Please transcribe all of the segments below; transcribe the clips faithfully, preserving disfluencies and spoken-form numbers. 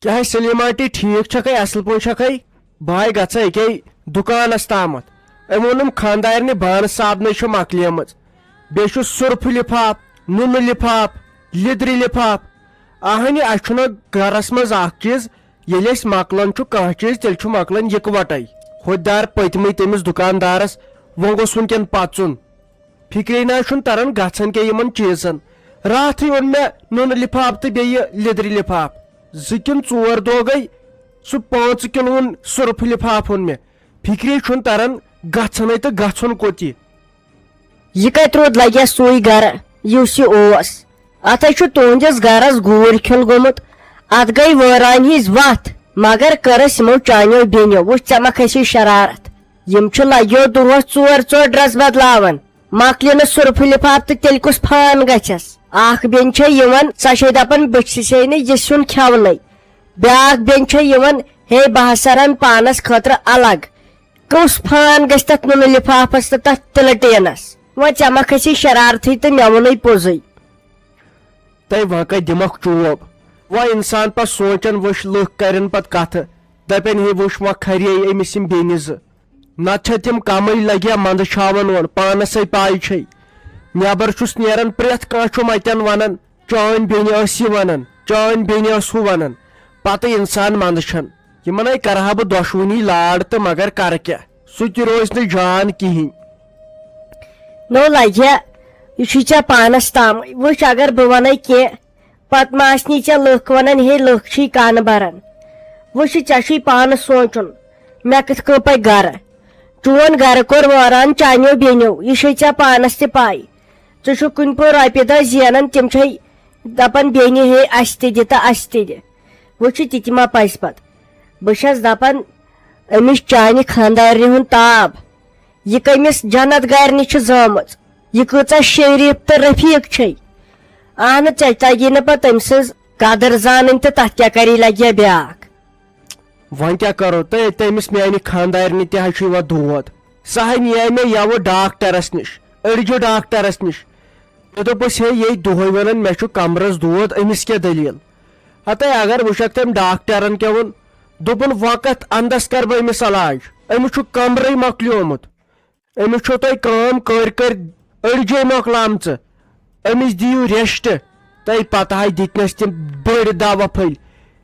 کیٛاہ سلیما آنٹی، ٹھیٖک چھکھے، اصل پٲٹھۍ چھکھے؟ بہٕ آے گژھے أکے دُکانس تامتھ۔ أمۍ ووٚنُم خانٛدارنہِ بانہٕ صابنٕے چھِ مۄکلیمٕژ، بیٚیہِ چھُ سُرفہٕ لفاف، نُنہٕ لفاف، لیٚدرِ لفاف۔ اہنہِ، اسہِ چھُنہ گرس منٛز اکھ چیٖز، ییٚلہِ أسۍ مۄکلان چھُ کانٛہہ چیٖز، تیٚلہِ چھُ مۄکلان یکوٹے۔ ہُتھ دار پٔتمٕے تٔمِس دُکاندارس، وۄنۍ گوٚژھ وُنکٮ۪ن پژُن۔ فکرے نہ چھُنہٕ تران گژھن کیٛاہ یِمن چیٖزن۔ راتھٕے اوٚن مےٚ نُنہٕ لفاف تہٕ بیٚیہِ لیٚدرِ لفاف۔ زٕ کِنہٕ ژور دۄہ گٔے، سُہ پانٛژھ کِلوُن سُرفہٕ لفاف اوٚن مےٚ۔ فکرے چھُنہٕ تران گژھنَے تہٕ گژھُن کوٚت یہِ۔ یہِ کتہِ روٗد لگیا سُے گرٕ یُس یہِ اوس؟ اتھے چھُ تُہنٛدِس گرس گوٗرۍ کھیوٚل گوٚمُت۔ اتھ گٔے وٲران ہِنٛز وتھ، مگر کٔرٕس یِمو چانیو بیٚنیو۔ وٕچھ، ژےٚ ما کھسی شرارت؟ یِم چھِ لگیو دۄہس ژور ژور ڈرس بدلاوان۔ مۄکلہِ نہٕ سُرفہٕ لفاف تہٕ تیٚلہِ کُس فان گژھٮ۪س؟ اکھ بیٚنہِ چھےٚ یِوان، سۄ چھے دپان بہٕ چھسے نہٕ یہِ سیُن کھٮ۪ونٕے۔ بیاکھ بیٚنہِ چھےٚ یِوان، ہے بہٕ ہسا رن پانس خٲطرٕ الگ۔ کُس فان گژھِ تتھ نُنہٕ لفافس تہٕ تتھ تِلہٕ ٹینس؟ وۄنۍ ژےٚ ما کھسی شرارتھٕے تہٕ مےٚ ووٚنُے پوٚزُے۔ تہٕ وۄنۍ کتہِ دِمکھ چوب؟ وۄنۍ انسان پتہٕ سونٛچان، وٕچھ لُکھ کرن پتہٕ کتھٕ، دپن ہے وٕچھ وۄنۍ کھریے أمِس یِم بیٚنہِ زٕ۔ نتہٕ چھےٚ تِم کمٕے لگیا منٛدچھاوان اورٕ، پانسے پاے چھے۔ نٮ۪بر چھُس نیران، پرٛٮ۪تھ کانٛہہ چھُم اتٮ۪ن ونان، چٲنۍ بیٚنہِ ٲس یہِ ونان، چٲنۍ بیٚنہِ ٲس ہُہ ونان۔ پتہٕ انسان منٛدچھان۔ یِمن ہے کرٕ ہا بہٕ دۄشوٕنی لاڈ تہٕ مگر کرٕ کیٛاہ؟ سُہ تہِ روزِ نہٕ جان کِہینۍ۔ نو لگیا، یہِ چھُے ژےٚ پانس تام۔ وٕچھ، اگر بہٕ ونَے کینٛہہ، پتہٕ ما آسنی ژےٚ لُکھ ونان، ہے لُکھ چھی کن بران۔ وٕچھ، ژےٚ چھُے پانس سونٛچُن، مےٚ کِتھ کٔنۍ پکہِ گرٕ؟ چون گرٕ کوٚر وٲران چانیو بیٚنیو، یہِ چھے ژےٚ پانس تہِ پاے۔ ژٕ چھُکھ کُنہِ پٲٹھۍ رۄپیہِ دہ زینان، تِم چھے دپان بیٚنہِ، ہے اسہِ تہِ دِ تہٕ اسہِ تہِ دِ۔ وٕچھ، تہِ تہِ ما پزِ پتہٕ؟ بہٕ چھس دپان، أمِس چانہِ خانٛدارنہِ ہُنٛد تاب، یہِ کٔمِس جنت گارنہِ چھِ زامٕژ؟ یہِ کۭژاہ شریٖف تہٕ رفیٖق چھے۔ اہنہٕ، ژےٚ تگی نہٕ پتہٕ تٔمۍ سٕنٛز قدٕر زانٕنۍ تہٕ تتھ کیٛاہ کری لگہِ ہا بیٛاکھ۔ وۄنۍ کیٛاہ کرو تہٕ تٔمِس میانہِ خانٛدارنہِ تہِ حظ چھُ یِوان دود۔ سۄ حظ نِیے مےٚ یَوٕ ڈاکٹرس نِش، أڈجہِ ڈاکٹرس نِش۔ مےٚ دوٚپُس، ہے یے دۄہے ونان مےٚ چھُ کمرس دود، أمِس کیٛاہ دٔلیٖل؟ ہتے اگر وٕچھکھ تٔمۍ ڈاکٹرن کیٛاہ ووٚن، دوٚپُن وۄنۍ کتھ اندس کرٕ بہٕ أمِس علاج، أمِس چھُ کمرے مۄکلیومُت۔ أمِس چھو تۄہہِ کٲم کٔرۍ کٔرۍ أڈجے مۄکلامژٕ۔ أمِس دِیِو rest۔ تۄہہِ پتہٕ ہاے دِتنس تِم بٔڑۍ دوا پھٔلۍ۔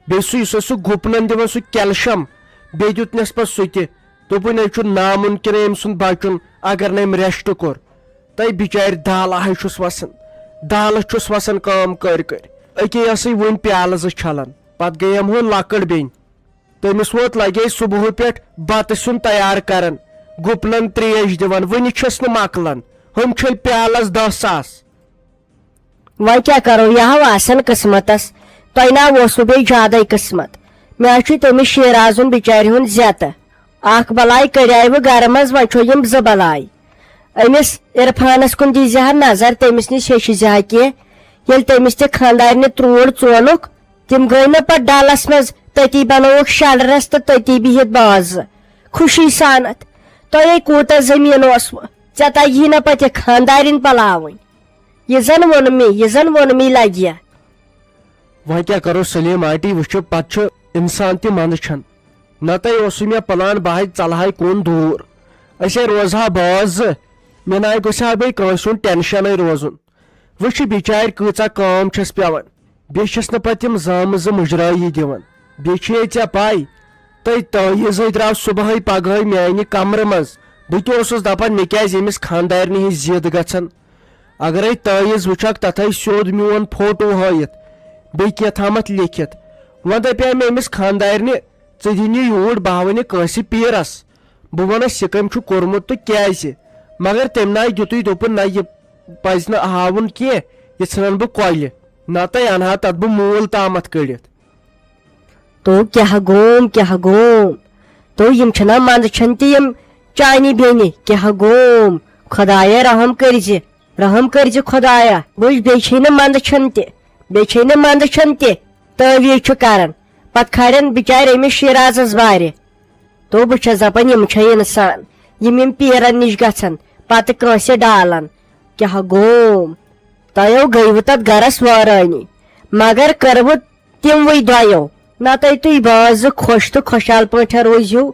بیٚیہِ سُہ، یُس سُہ گُپنن دِوان سُہ calcium، بیٚیہِ دیُتنس پتہٕ سُہ تہِ۔ دوٚپُن، أمۍ چھُ نامُمکِن أمۍ سُنٛد بچُن، اگر نہٕ أمۍ rest کوٚر۔ تۄہہِ بِچارِ دالہٕ ہاے چھُس وسان، دالس چھُس وسان کٲم کٔرۍ کٔرۍ۔ أکے ٲسٕے وُنہِ پیالہٕ زٕ چھلان، پتہٕ گٔیَم ہُہ لۄکٕٹ بیٚنہِ۔ تٔمِس ووت لگے صبحہٕ پٮ۪ٹھ بتہٕ سیُن تیار کران، گُپنن تریش دِوان، وُنہِ چھِس نہٕ مۄکلان۔ ہُم چھٔلۍ پیالس دہ ساس۔ وۄنۍ کیٛاہ کرو، یہِ ہاو آسان قٕسمتس۔ تۄہہِ نا اوسوٕ بیٚیہِ زیادَے قٕسمت۔ مےٚ ہا چھُ تٔمِس شیرازُن بِچارِ ہُنٛد زیتہٕ۔ اکھ بلاے کڑیاے وٕ گرٕ منٛز، وۄنۍ چھو یِم زٕ بلاے۔ أمِس عرفانس کُن دیٖزِ ہا نظر، تٔمِس نِش ہیٚچھِ زِ ہا کینٛہہ۔ ییٚلہِ تٔمِس تہِ خانٛدارنہِ تروڑ ژونُکھ، تِم گٔے نہ پتہٕ ڈلس منٛز، تٔتی بنووُکھ شڈرس تہٕ تٔتی بِہِتھ بازٕ خوشی سانتھ۔ تۄہے کوٗتاہ زٔمیٖن اوسوٕ، ژےٚ تگی نہ پتہٕ یہِ خانٛدارِنۍ پلاوٕنۍ۔ یہِ زن ووٚن مےٚ، یہِ زن ووٚن مےٚ لگہِ۔ وۄنۍ کیٛاہ کرو سلیٖم آنٹی، وٕچھِو پتہٕ چھُ انسان تہِ منٛدچھان۔ نتہٕ اوسُے مےٚ plan بہٕ ہاے ژلہٕ ہاے کُن دوٗر۔ أسۍ ہے روزٕ ہا باز زٕ۔ مےٚ ناے گوٚژھ ہا بیٚیہِ کٲنٛسہِ ہُنٛد tension روزُن۔ وٕچھ یہِ بِچارِ کۭژاہ کٲم چھس پٮ۪وان۔ بیٚیہِ چھس نہٕ پتہٕ تِم زامہٕ زٕ مُجرٲیی دِوان۔ بیٚیہِ چھے ژےٚ پاے، تہٕ تٲویٖزٕے درٛاو صُبحٲے پگہٲے میانہِ کمرٕ منٛز۔ بہٕ تہِ اوسُس دپان مےٚ کیٛازِ ییٚمِس خانٛدارنہِ ہِنٛز ضد گژھان۔ اگرے تٲویٖز وٕچھکھ، تتھ آسہِ سیوٚد میون فوٹو ہٲیِتھ، بیٚیہِ کینٛہہ تامتھ لیکھِتھ۔ وۄنۍ دپیٛاے مےٚ أمِس خانٛدارنہِ، ژٕ دِ نہٕ یوٗرۍ، بہٕ ہاوَے نہٕ کٲنٛسہِ پیٖرس۔ بہٕ وَنَس یہِ کٔمۍ چھُ کوٚرمُت تہٕ کیٛازِ۔ مگر تٔمۍ ناے دیُتُے، دوٚپُن، نہ، یہِ پَزِ نہٕ ہاوُن کینٛہہ، یہِ ژھٕنَن بہٕ کۄلہِ، نَتہٕ اَنہٕ ہا تَتھ بہٕ موٗل تامَتھ کٔڑِتھ۔ تو کیٛاہ گوم، کیٛاہ گوم؟ تو یِم چھِنہ منٛدچھان تہِ یِم چانہِ بیٚنہِ، کیٛاہ گوم؟ خۄدایا رحم کٔرزِ، رحم کٔرزِ خۄدایا۔ بہٕ بیٚیہِ چھے نہٕ منٛدچھان تہِ، بیٚیہِ چھے نہٕ منٛدچھان تہِ، تعویٖذ چھُ کران، پتہٕ کھارن بِچارِ أمِس شیرازس بارِ۔ تو بہٕ چھَس دَپان، یِم چھے اِنسان، یِم یِم پیٖرَن نِش گژھن، پَتہٕ کٲنٛسہِ ڈالَن۔ کیٛاہ گوم؟ تۄہیو گٔیوٕ تَتھ گَرَس وٲرٲنی، مگر کٔروٕ تِموٕے دۄیو، نتہٕ تُہۍ بٲژ زٕ خۄش تہٕ خۄشحال پٲٹھۍ روٗزِو۔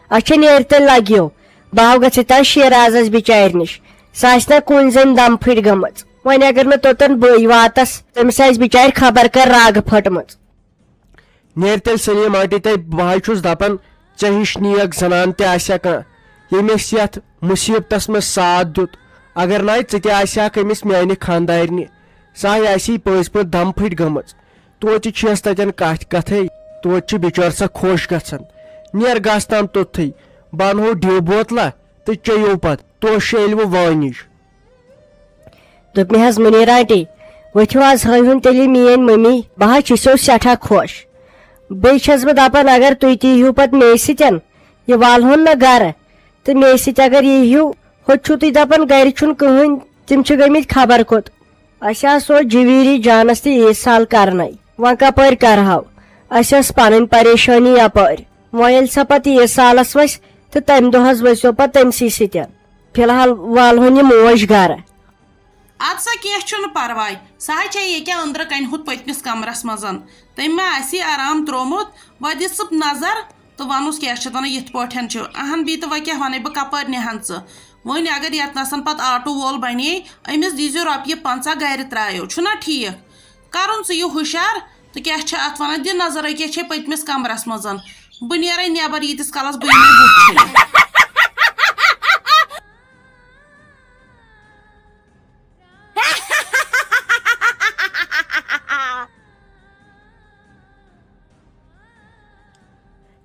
اچھا، نیر تیٚلہِ لگیو۔ بہٕ ہاو گژھِ تَس شیرازس بِچارِ نِش۔ سۄ آسہِ نا کُنہِ زٔنۍ دم پھٕٹۍ گٔمٕژ۔ وۄنۍ اگر نہٕ توٚتن بٕے واتس، تٔمِس آسہِ بِچارِ خبر کر راگہٕ پھٔٹمٕژ۔ نیر تیٚلہِ سلیٖم آنٹی تہٕ بہٕ حظ چھُس دپان، ژےٚ ہِش نیک زنان تہِ آسہِ ہا کانٛہہ، ییٚمۍ اَسہِ یتھ مُصیبتس منٛز ساتھ دیُت۔ اگر نہٕ ژٕ تہِ آسہِ ہاکھ أمِس میانہِ خانٛدارنہِ، سۄ ہاے آسی پٔزۍ پٲٹھۍ دم پھٕٹۍ گٔمٕژ۔ توتہِ چھِیَس تَتٮ۪ن کَتھِ کَتھَے، توتہِ چھِ بِچٲر سۄ خۄش گژھان۔ نیر گژھ تام توٚتھٕے، بہٕ اَنہو ڈیو بوتلہ تہٕ چیٚیِو پَتہٕ توشہِ ییٚلہِ وۄنۍ وٲنِج۔ دوٚپمَے حظ مُنیٖر آنٹی، ؤتھِو آز ہٲوِہُن تیٚلہِ میٛٲنۍ مٔمی، بہٕ حظ چھِسو سٮ۪ٹھاہ خۄش۔ بیٚیہِ چھَس بہٕ دَپان اگر تُہۍ تہِ یِہِو پَتہٕ مے سۭتٮ۪ن، یہِ والہون نہ گَرٕ، تہٕ مے سۭتۍ اگر یِہِو، ہوٚتہِ چھُو تُہۍ دَپان گَرِ چھُنہٕ کٕہٕنۍ، تِم چھِ گٔمٕتۍ خبر کوٚت۔ اَسہِ آسہٕ سۄ جِویٖری جانَس تہِ عیٖد سال کَرنَے۔ وۄنۍ کَپٲرۍ کَرٕہاو؟ اَسہِ ٲس پَنٕنۍ پریشٲنی یَپٲرۍ۔ وۄنۍ ییٚلہِ سۄ پَتہٕ عیٖد سالَس وَسہِ تہٕ تَمہِ دۄہ حظ ؤسۍزیو پَتہٕ تٔمسٕے سۭتۍ۔ فی الحال والہون یہِ موج گَرٕ۔ اَدٕ سا کینٛہہ چھُنہٕ پَرواے، سۄ حظ چھےٚ ییٚکیٛاہ أنٛدرٕ کَنہِ ہُتھ پٔتمِس کَمرَس منٛز۔ تٔمۍ ما آسی آرام ترٛوومُت، وۄنۍ دِ ژٕ نظر تہٕ وَنُس کیٛاہ چھِ اَتھ وَنان، یِتھ پٲٹھۍ چھُ۔ اَہَن بی تہٕ وۄنۍ کیٛاہ وَنَے بہٕ، کَپٲرۍ نِہَن ژٕ؟ وۄنۍ اگر یَتنَسَن پَتہٕ آٹوٗ وول بَنے، أمِس دیٖزیو رۄپیہِ پنٛژاہ گَرِ ترٛایو، چھُنہ ٹھیٖک؟ کَرُن ژٕ یہِ ہُشار تہٕ کیٛاہ چھِ اَتھ وَنان، دِ نظر أکیٛاہ چھے پٔتمِس کَمرَس منٛز۔ بہٕ نیرَے نٮ۪بَر ییٖتِس کالَس بہٕ یِمَے بُتھ چھٔلِتھ۔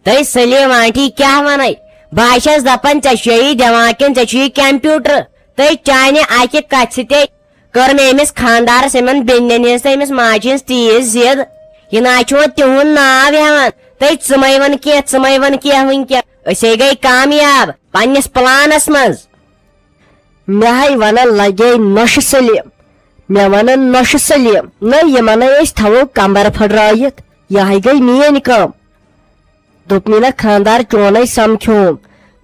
تہٕ سلیٖم آنٹی کیٛاہ وَنَے؟ بہٕ ہا چھَس دَپان ژےٚ چھُے دٮ۪ماغ کِنہٕ ژےٚ چھُے کمپیوٗٹر؟ تہٕ چانہِ اَکہِ کَتھِ سۭتے کٔر مےٚ أمِس خانٛدارَس، یِمَن بیٚنٮ۪ن ہِنٛز تہٕ أمِس ماجہِ ہِنٛز تیٖژ ضِد۔ یہِ نہ حظ چھُ وۄنۍ تِہُنٛد ناو ہٮ۪وان۔ تہٕ ژٕ مَے وَن کینٛہہ، ژٕ مَے وَن کینٛہہ وٕنکٮ۪ن۔ أسے گٔے کامیاب پنٛنِس پلانَس منٛز۔ مےٚ ہاے وَنان لَگے نۄشہِ سلیٖم۔ مےٚ وَنان نۄشہِ سلیٖم۔ نہ، یِمَن ہے أسۍ تھاوو کمبر پھٔٹرٲیِتھ۔ یہِ ہاے گٔے میٛٲنۍ کٲم۔ دوٚپمَے نہ خانٛدار چونَے سَمکھیوم۔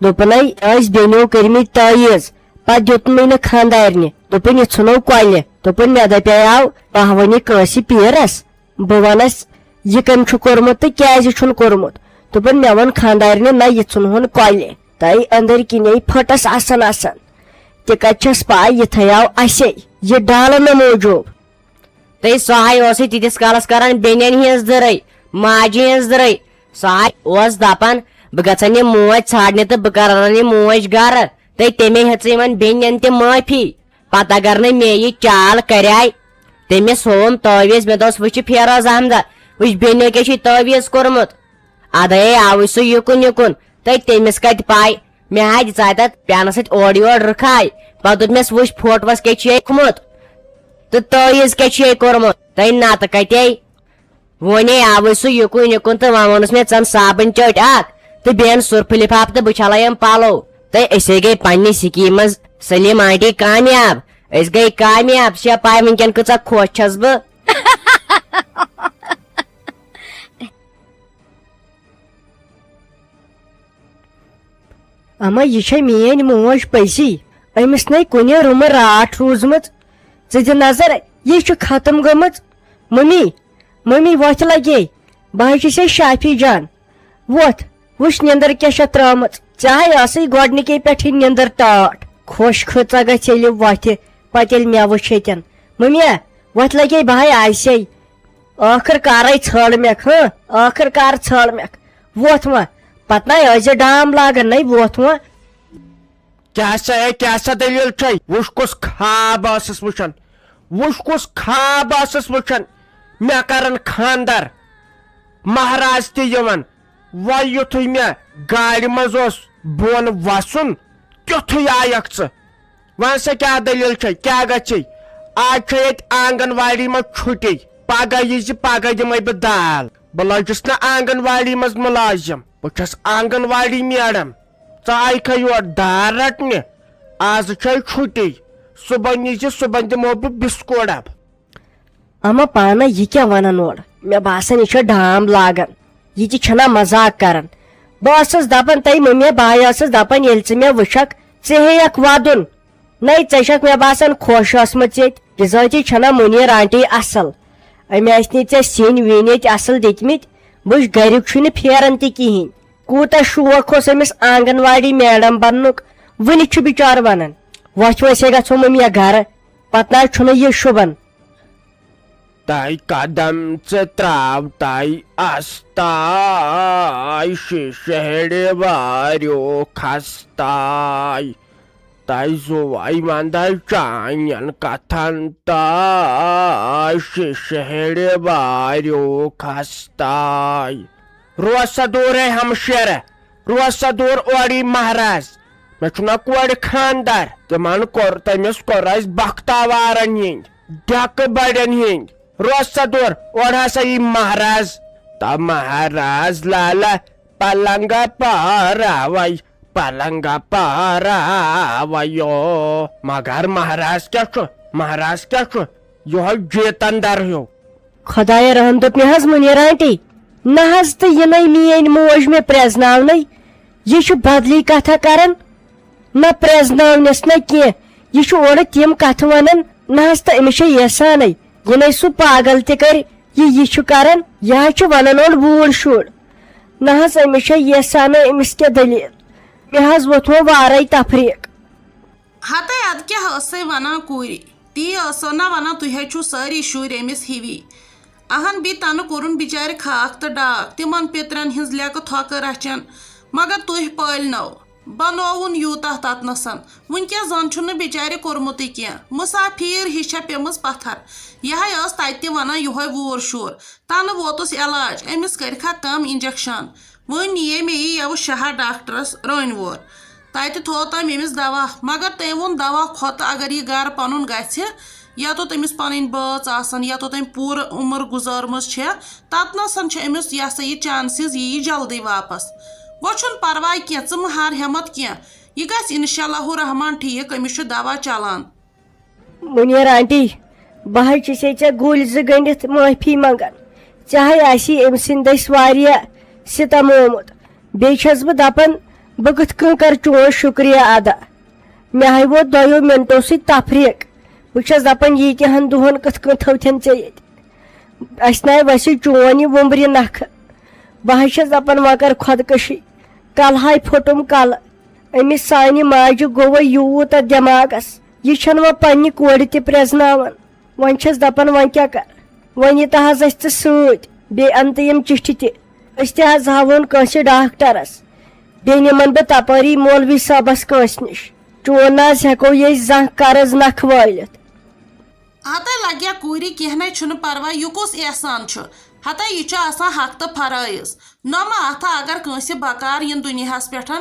دوٚپُن ہے ٲسۍ بیٚنیو کٔرمٕتۍ تٲویٖز۔ پَتہٕ دیُتمَے نہٕ خانٛدارنہِ۔ دوٚپُن یہِ ژھٕنو کۄلہِ۔ دوٚپُن مےٚ دَپیٛاو بہٕ ہا وَنہِ کٲنٛسہِ پیٖرَس۔ بہٕ وَنَس یہِ کٔمۍ چھُ کوٚرمُت تہٕ کیٛازِ چھُن کوٚرمُت۔ دوٚپُن مےٚ ووٚن خانٛدارنہِ نہ یہِ ژھٕنہون کۄلہِ۔ تَے أنٛدٕرۍ کِنے پھٔٹَس آسان آسان۔ تہِ کَتہِ چھَس پَے یہِ تھَیاو اَسے۔ یہِ ڈالہٕ نہٕ موٗجوٗب۔ تہٕ سُہ ہاے اوسُے تیٖتِس کالَس کران بیٚنٮ۪ن ہِنٛز دٕرٕے، ماجہِ ہِنٛز دٕرٕے۔ سُہ ہاے اوس دَپان، بہٕ گژھن یہِ موج ژھانٛڈنہِ تہٕ بہٕ کرن یہِ موج گرٕ۔ تہٕ تٔمۍ ہیٚژ یِمن بیٚنٮ۪ن تہِ معٲفی۔ پتہٕ اگر نہٕ مےٚ یہِ چال کریاے، تٔمِس ہووُم تٲویٖز، مےٚ دوٚپُس، وٕچھ یہِ فیروز احمدہ، وٕچھ بیٚنہِ کیٛاہ چھُے تٲویٖز کوٚرمُت۔ ادے آوُے سُہ یُکُن یُکُن، تہٕ تٔمِس کتہِ پاے؟ مےٚ ہا دِژاے تتھ پینہٕ سۭتۍ اورٕ یورٕ رٕکھاے۔ پتہٕ دوٚپمس، وٕچھ فوٹوس کیٛاہ چھُے لیوٗکھمُت۔ تہٕ تٲویٖز کیٛاہ چھُے کوٚرمُت؟ تہٕ نتہٕ کتے؟ وۄنے آوُے سُہ یُکُن یُکُن تہٕ وۄنۍ ووٚنُس مےٚ، ژَن صابن چٔٹۍ اکھ تہٕ بیٚیہِ اَن سُرفہٕ لِفاف تہٕ بہٕ چھلے یِم پلو۔ تہٕ أسے گٔے پننہِ سِکیٖم منٛز سلیٖم آنٹی کامیاب۔ أسۍ گٔے کامیاب۔ ژےٚ چھےٚ پاے وٕنکٮ۪ن کۭژاہ خۄش چھَس بہٕ؟ اما یہِ چھےٚ میٲنۍ موج پٔزی۔ أمِس نے کُنہِ رُمہٕ راٹھ روٗزمٕژ۔ ژٕ دِ نظر، یہِ چھِ ختم گٔمٕژ۔ ممی، ممی، وۄتھ لگے۔ بہٕ حظ چھُسے شافی جان۔ وۄتھ، وٕچھ نیندر کیٛاہ چھےٚ ترٲمٕژ۔ ژےٚ ہاے ٲسٕے گۄڈنِکے پٮ۪ٹھٕے نیندر ٹاٹھ۔ خۄش کھٔژا گژھِ ییٚلہِ وۄتھِ، پتہٕ ییٚلہِ مےٚ وٕچھ ییٚتٮ۪ن۔ ممی، وۄتھ لگے، بہٕ ہاے آیسے۔ ٲخٕر کارے ژھٲر مےٚ، ہاں، ٲخٕر کار ژھٲر مےٚ۔ وۄتھ وۄنۍ۔ پتہٕ نَے ٲسۍ زِ ڈام لاگان، نَے وۄتھ وۄنۍ۔ کیٛاہ سا ہے، کیٛاہ سا دٔلیٖل چھے؟ وٕچھ کُس خواب ٲسٕس وٕچھان، وٕچھ کُس خواب ٲسٕس وٕچھان۔ مےٚ کرن خاندر، مہراز تہِ یِوان۔ وۄنۍ یُتھُے مےٚ گاڑِ منٛز اوس بۄن وَسُن، تیُتھُے آیکھ ژٕ۔ وۄنۍ سا کیٛاہ دٔلیٖل چھے؟ کیٛاہ گژھِ؟ آز چھے ییٚتہِ آنگن واڑی منٛز چھُٹی۔ پگاہ یی زِ پگاہ دِمے بہٕ دال۔ بہٕ لٔجِس نہٕ آنگن واڑی منٛز مُلازِم، بہٕ چھَس آنگن واڑی میڈم۔ ژٕ آیکھا یور دال رٹنہِ؟ آز چھے چھُٹی، صُبحن یی زِ صُبحن دِمو بہٕ بِسکوٗٹ ڈبہٕ۔ اما پانہ یہِ کیٛاہ ونان اورٕ؟ مےٚ باسان یہِ چھےٚ ڈام لاگان۔ یہِ تہِ چھنا مذاق کران۔ بہٕ ٲسٕس دپان، تۄہہِ مٔمی بایہِ ٲسٕس دپان، ییٚلہِ ژٕ مےٚ وٕچھکھ، ژٕ ہیٚیکھ ودُن۔ نَے ژےٚ چھکھ مےٚ باسان خۄش ٲسمٕژ ییٚتہِ۔ بِذٲتی چھنا مُنیٖر آنٹی اصل۔ أمۍ ٲسۍ نہٕ ژےٚ سِنۍ وِنۍ ییٚتہِ اصل دِتمٕتۍ۔ وٕچھ، گَریُک چھُنہٕ پھیران تہِ کِہیٖنۍ۔ کوٗتاہ شوق اوس أمِس آنٛگن واڑی میڈم بننُک، وٕنہِ چھُ بِچارٕ وَنان، "وۄتھ وۄنۍ، أسے گژھو مٔمیا گرٕ۔" پتہٕ نہ حظ چھُنہٕ یہِ شوٗبان۔ تَے قدم ژٕ ترٛاو تَے اَستاے، شیٖشہٕ ہیٚرِ واریو کھستاے۔ تَے زُوَے وَندَے چانٮ۪ن کَتھَن تَے، شیٖشہٕ ہیٚرِ واریو کھستاے۔ روز سا دوٗرے ہمشیرٕ، روز سا دوٗر اورٕ یہِ مہراز۔ مےٚ چھُنہ کورِ خاندار، تِمن کوٚر، تٔمِس کوٚر اَسہِ بختاوارن ہِنٛدۍ، ڈٮ۪کہٕ بڑٮ۪ن ہِنٛدۍ۔ روز سا دوٗر، اورٕ ہسا یی مہراز۔ تا مہراز لالا پلنگ پاراوے، پلنگ پاراویو۔ مگر مہراز کیٛاہ چھُ؟ مہراز کیٛاہ چھُ؟ یِہوٚے جیتن در ہیوٗ۔ خۄدایا رحم، دوٚپ مےٚ حظ، مُنیر آنٹی، نہ حظ، تہٕ یِنَے میٛٲنۍ موج مےٚ پرٛزناونَے۔ یہِ چھُ بدلی کتھا کران، نہ پرٛزناونس نہ کینٛہہ۔ یہِ چھُ اورٕ تِم کتھٕ ونان، نہ حظ، تہٕ أمِس چھےٚ یژھانٕے۔ یہِ نے سُہ پاگل تہِ کرِ، یہِ یہِ چھُ کران، یہِ حظ چھُ ونان اورٕ بوٗڑ شُر۔ نہ حظ، أمِس چھےٚ یژھانٕے، أمِس کیٛاہ دٔلیٖل؟ مےٚ حظ ووٚتھ وۄنۍ وارے تفریٖق۔ ہتے، ادٕ کیٛاہ ٲسے ونان کوٗرِ؟ تی ٲسو نا ونان، تُہۍ حظ چھِو سٲری شُرۍ أمِس ہِوی۔ اہن، بیٚیہِ تنہٕ کوٚرُن بِچارِ خاک تہٕ ڈاکھ، تِمن پِترٮ۪ن ہٕنٛز لیٚکہٕ تھۄکہٕ رچھن، مگر تُہۍ پٲلنو، بنووُن یوٗتاہ تتنسن۔ وُنکیٚس زن چھُنہٕ بِچارِ کوٚرمُتٕے کینٛہہ، مسافیر ہِش چھےٚ پیمٕژ پتھر۔ یہے ٲس تتہِ تہِ ونان، یُہوے ووٗر شُر۔ تنہٕ ووتُس علاج، أمِس کٔرِکھا کم انجکشن۔ وۄنۍ نِیے مےٚ یہِ یَوٕ شہر ڈاکٹرس رٲنۍ وور۔ تَتہِ تھوو تٔمۍ أمِس دوا، مگر تٔمۍ ووٚن، دوا کھۄتہٕ اگر یہِ گرٕ پَنُن گژھِ، یَتَتھ أمِس پَنٕنۍ بٲژ آسَن، یَتَتھ أمۍ پوٗرٕ عمر گُزٲرمٕژ چھےٚ، تَتنَسَن چھِ أمِس، یہِ ہسا یہِ، chances یِیہِ جلدی واپس۔ وۄنۍ چھُنہٕ پرواے کینٛہہ، ژٕ مہٕ ہار ہٮ۪مت کینٛہہ، یہِ گژھِ انشاء اللہ الرحمن ٹھیٖک، أمِس چھُ دوا چلان۔ مُنیر آنٹی، بہٕ حظ چھسے ژےٚ گُلۍ زٕ گٔنڈِتھ معٲفی منگان۔ ژےٚ حظ آسی أمۍ سٕنٛدۍ دٔسۍ واریاہ ستم آمُت۔ بیٚیہِ چھس بہٕ دپان، بہٕ کِتھ کٔنۍ کرٕ چون شُکریہ ادا؟ مےٚ حظ ووت دۄیو منٹو سۭتۍ تفریٖق۔ بہٕ چھس دپان، ییٖتہن دۄہن کِتھ کٔنۍ تھٲوتھن ژےٚ ییٚتہِ؟ اسہِ ناے وسہِ چون یہِ وُمبرِ نکھٕ۔ بہٕ حظ چھس دپان، وۄنۍ کر خۄدکٔشی۔ کلہٕ ہاے پھوٚٹُم کلہٕ۔ أمِس سانہِ ماجہِ گوٚوے یوٗت اتھ دٮ۪ماغس۔ یہِ چھنہٕ وۄنۍ پننہِ کورِ تہِ پرٛزناوان۔ وۄنۍ چھس دپان، وۄنۍ کیٛاہ کر؟ وۄنۍ یہِ تہ حظ اسہِ ژٕ سۭتۍ، بیٚیہِ انہٕ تہٕ یِم چِٹھِ تہِ۔ أسۍ تہِ حظ ہاوون کٲنٛسہِ ڈاکٹرس۔ بیٚیہِ نِمن بہٕ تپٲری مولوی صٲبس کٲنٛسہِ نِش۔ چون نہ حظ ہٮ۪کو یہِ أسۍ زانٛہہ قرض نکھٕ وٲلِتھ۔ ہتے لگیا کوٗرِ، کینٛہہ نے چھُنہٕ پرواے، یہِ کُس احسان چھُ؟ ہتے یہِ چھُ آسان حق تہٕ فرٲیض۔ نۄمہٕ اتھٕ اگر کٲنٛسہِ بکار یِن دُنیاہس پٮ۪ٹھ،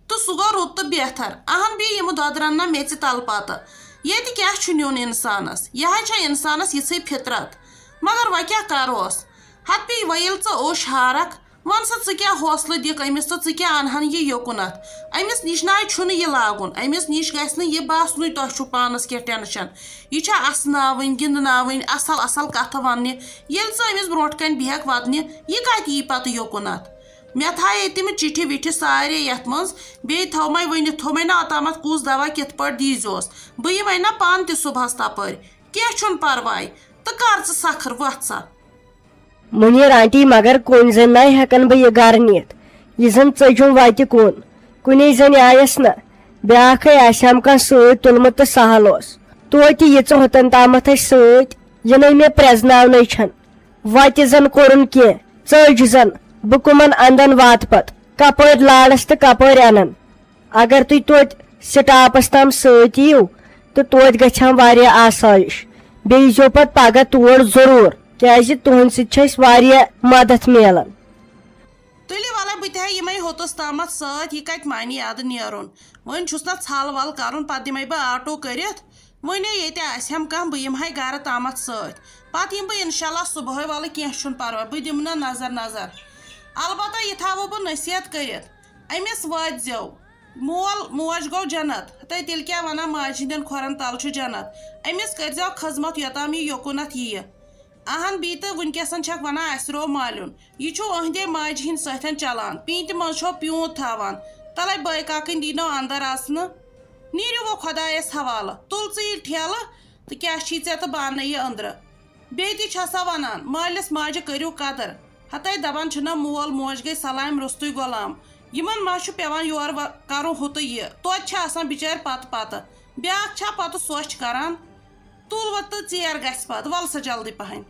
تہٕ سُہ گوٚو رُت تہٕ بہتر۔ اہن بیٚیہِ یِمہٕ دۄدرن نہ میٚژِ تلہٕ پتہٕ۔ ییٚتہِ کیٛاہ چھُ نیُن انسانس؟ یہِ حظ چھےٚ انسانس یِژھٕے فطرت۔ مگر وۄنۍ کیٛاہ کروس؟ ہتہٕ پیٚیہِ وۄنۍ ییٚلہِ ژٕ اوٚش ہارکھ، وَن سا، ژٕ کیٛاہ حوصلہٕ دِکھ أمِس تہٕ ژٕ کیٛاہ اَنہَن یہِ یوٚکُنَتھ؟ أمِس نِش نہ حظ چھُنہٕ یہِ لاگُن، أمِس نِش گژھِ نہٕ یہِ باسنُے تۄہہِ چھُو پانَس کینٛہہ ٹٮ۪نشَن۔ یہِ چھےٚ اَسناوٕنۍ، گِنٛدناوٕنۍ، اَصٕل اَصٕل کَتھٕ وَننہِ۔ ییٚلہِ ژٕ أمِس برونٛٹھ کَنہِ بیٚہَکھ وَدنہِ، یہِ کَتہِ یی پَتہٕ یوٚکُنَتھ؟ مےٚ تھایے تِم چِٹھِ وِٹھِ سارے یَتھ منٛز، بیٚیہِ تھوٚمَے ؤنِتھ، تھوٚمَے نہ اوٚتامَتھ کُس دَوا کِتھ پٲٹھۍ دیٖزیوس۔ بہٕ یِمَے نہ پانہٕ تہِ صُبحَس تَپٲرۍ۔ کینٛہہ چھُنہٕ پَرواے، تہٕ کَر ژٕ سَکھٕر، وۄتھ سا۔ مُنیٖر آنٹی، مگر کُنۍ زٔنۍ نَے ہٮ۪کَن بہٕ یہِ گَرٕ نِتھ، یہِ زَن ژٔجُم وَتہِ کُن۔ کُنے زَنہِ آیَس نہ، بیٛاکھَے آسہِ ہَم کانٛہہ سۭتۍ تُلمُت تہٕ سہل اوس۔ توتہِ یہِ ژٕ ہوٚتَن تامَتھ اَسہِ سۭتۍ، یہِ نَے مےٚ پرٛزناونَے چھَن۔ وَتہِ زَن کوٚرُن کینٛہہ، ژٔج زَن، بہٕ کٕمَن اَنٛدَن واتہٕ پَتہٕ، کَپٲرۍ لارَس تہٕ کَپٲرۍ اَنَن۔ اگر تُہۍ توتہِ سٹاپس تام سۭتۍ یِیِو تہٕ توتہِ گژھِ ہم واریاہ آسٲیِش۔ بیٚیہِ ییٖزیو پتہٕ پگاہ تور ضروٗر، کیازِ تُہنٛدِ سۭتۍ چھِ اَسہِ واریاہ مدد میلان۔ تُلِو وَلَے، بہٕ تہِ ہا یِمَے ہوٚتَس تامَتھ سۭتۍ، یہِ کَتہِ مانی اَدٕ نیرُن؟ وۄنۍ چھُس نہ ژھل وَل کَرُن، پَتہٕ دِمَے بہٕ آٹو کٔرِتھ۔ وۄنۍ ییٚتہِ آسہِ ہم کانٛہہ، بہٕ یِمہٕ ہاے گَرٕ تامَتھ سۭتۍ۔ پَتہٕ یِمہٕ بہٕ اِنشاء اللہ صُبحٲے، وَلہٕ کینٛہہ چھُنہٕ پَرواے، بہٕ دِمہٕ نہ نظر نظر۔ البتہ یہِ تھاوو بہٕ نصیحت کٔرِتھ، أمِس وٲتۍ زیو۔ مول موج گوٚو جنت، تہٕ تیٚلہِ کیٛاہ وَنان، ماجہِ ہِنٛدٮ۪ن کھۄرَن تَل چھُ جنت۔ أمِس کٔرۍ زیو خدمت، یوٚتام یہِ یوٚکُنَتھ یِیہِ۔ اہن بی، تہٕ وٕنکیٚسن چھکھ ونان اسہِ روو مالیُن۔ یہِ چھُ أہنٛدے ماجہِ ہِنٛدۍ سۭتۍ چلان۔ پیٖنتہِ منٛز چھو پیوٗنت تھاوان۔ تلے بٲے کاکٕنۍ دی نو اندر اژنہٕ۔ نیٖرِو وۄنۍ خۄدایس حوالہٕ۔ تُل ژٕ یہِ ٹھیلہٕ تہٕ کیٛاہ چھی ژےٚ تہٕ بانہٕ یہِ أنٛدرٕ۔ بیٚیہِ تہِ چھسا ونان، مٲلِس ماجہِ کٔرِو قدر۔ ہتے دپان چھِنہ، مول موج گٔے سلامہِ روٚستُے غلام۔ یِمن ما چھُ پٮ۪وان یورٕ و-، کرُن ہُہ تہٕ یہِ؟ توتہِ چھِ آسان بِچارِ پتہٕ پتہٕ۔ بیٛاکھ چھا پتہٕ سۄچھ کران؟ تُل وۄنۍ تہٕ ژیر گژھِ پتہٕ، ول سا جلدی پہن۔